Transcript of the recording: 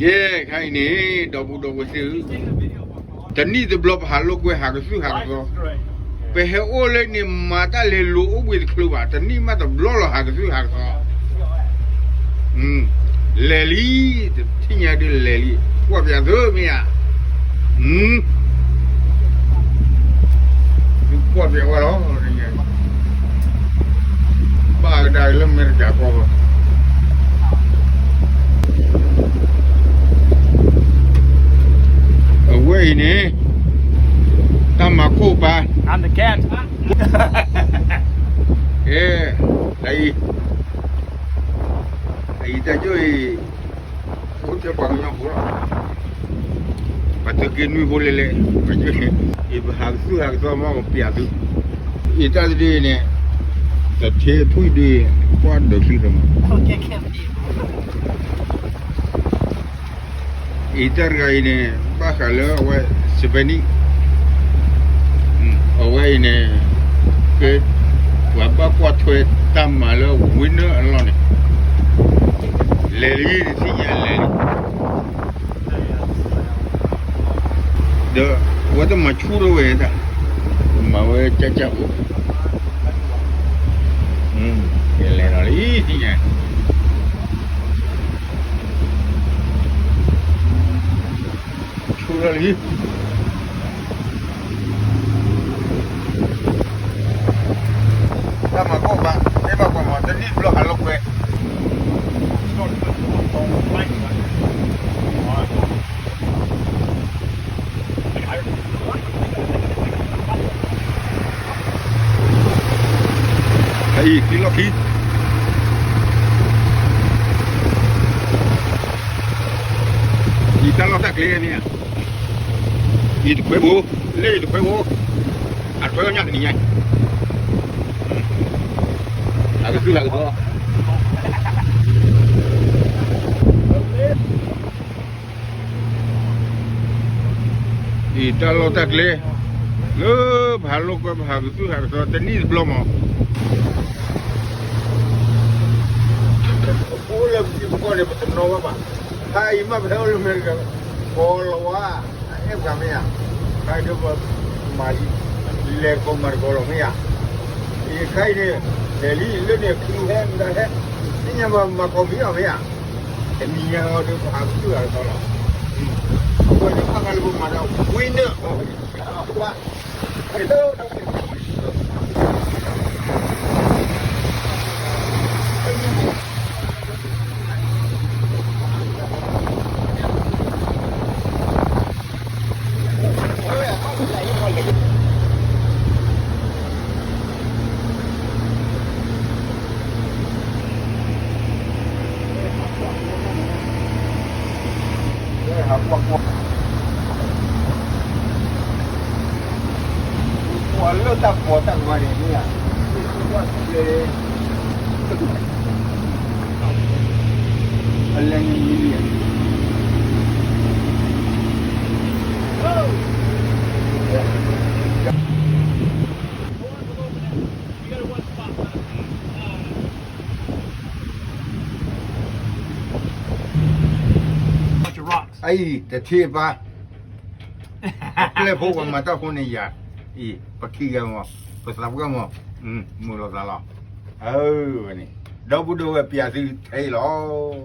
ကဲ, ခဲအံၤန့ၣ် ဒီပုၢ်ဒီဝဲၢ်သ့ၣ်ဧၢ, တနံၣ်တဘျီပဟးလိာ်ကွဲ ဟးကသုၣ်ဟးကသီ, ပဟဲအိၣ်လၢန့ၣ် မၤတၢ်လဲၤလိၤအိၣ်ဘှံးတချုးဘၣ်, တနံၣ်မးတဘျီလီၤ ဟးကသုၣ်ဟးကသီ. လဲၤလံ, တထံၣ်ညါဒုးလဲၤလံ, ကွၢ်ပၠးသုမ့ၢ်ဧါ. သုကွၢ်ပၠးဝဲလီၤ, ဘၣ်ကဒါလၢအမဲရကၤကီၢ်ဘၣ်. အဝဲအံၤန့ၣ် တၢ်မၤခိၣ်ပၢ်, ကဲ, တၢ်အံၤ, တၢ်အံၤတၢ်ကၠိအံၤ, အိၣ်ထဲပှၤကညီဖိလီၤ. ပှၤသုးက့နွံဖိလဲၤလဲၤ, အံၤပဟးကသုၣ်ဟးကသီမး ပပျးသု, အံၤတၢ်တဒုအံၤန့ၣ်, တထ့ဖုၣ်ဒုအံၤ, ကွၢ်ဒိးချံတမး. အံၤတၢ်တဂၤအံၤန့ၣ် ဘၣ်ဃးလၢအဝဲ Spanish, အဝဲအံၤန့ၣ် ကဲ ပှၤဘၣ်ကွၢ်ထွဲတၢ်မၤလၢ winner အလီၢ်န့ၣ်, လဲၤလံတထံၣ်ညါလဲၤလံ, ဒီးအဝဲတမၤဆူၣ်ထီၣ်ဝဲဒၣ်, မၤဝဲကၢ်ကၢ်ဖိ, ကလဲၤဒီးလံထံၣ်ညါ ဆူၣ်ထီၣ်လံ, တၢ်မၤခိၣ်ပၢ်, မ့ၢ်ဘၣ်ကွၢ်မး တနံၣ်တဘျီဟးလိာ်ကွဲ အံၤ ခံလီၢ်ခံ, အံၤတၢ်လီၢ်တၢ်ကျဲမ့ၢ်ဧါ, အံၤတခွဲဘိ, လၢအံၤတခွဲဘိ, အထွဲကညၣ်တနံၤညါ, အကသူၣ်လၢကသီ အံၤတၢ်လီၢ်တၢ်ကျဲ, လၢပဟးလိာ်ကွဲ ပဟးကသူၣ်ဟးကသီ တနံၣ်တဘျီမး, အိၣ်လၢပထံပကီၢ်န့ၣ် ပတနီၣ်ဘၣ်ဘၣ်, ခါအံၤမ့ၢ်ပဟဲအိၣ်လၢအမဲရကၤ ကီၤလၤဝါ, အအဲၣ်ပှၤမ့ၢ်ဧါ, ခါအံၤဒီးပမၤလံ, လဲၤတကိးမၤတကိးလီၤမ့ၢ်ဧါ, အံၤခါအံၤန့ၣ်, လဲၤလံ လၢန့ၣ် ချံဟဲမတၤဟဲ, သ့ၣ်ညါဘၣ်မၤကိးမံၤအီၤမ့ၢ်ဧါ, တနံၤညါအီၤဒီးပဟးကသူၣ်ဟးကသီလီၤ, အဃိန့ၣ် ဘၣ်ဃးလၢပမၤဒီး winner ပှၤလၢတၢ်ကိးတၢ်ဂီၤန့ၣ်မ့ၢ်ဧါ, အလဲၤန့ၣ်မ့ၢ်ဧါ, အံၤ တထံၣ်ပၢ်, ပျဲၢ်ဖိပှၤမၤတၢ်ဖိန့ၣ်ယၤ, အံၤ ပခံဂၤမး, ပသးပှၢ်မး, မုာ်လိာ်သးလီၤ, အဝဲန့ၣ်, ဒီပုၢ်ဒီဝဲၢ်ပျးသုထဲအံၤလီၤ.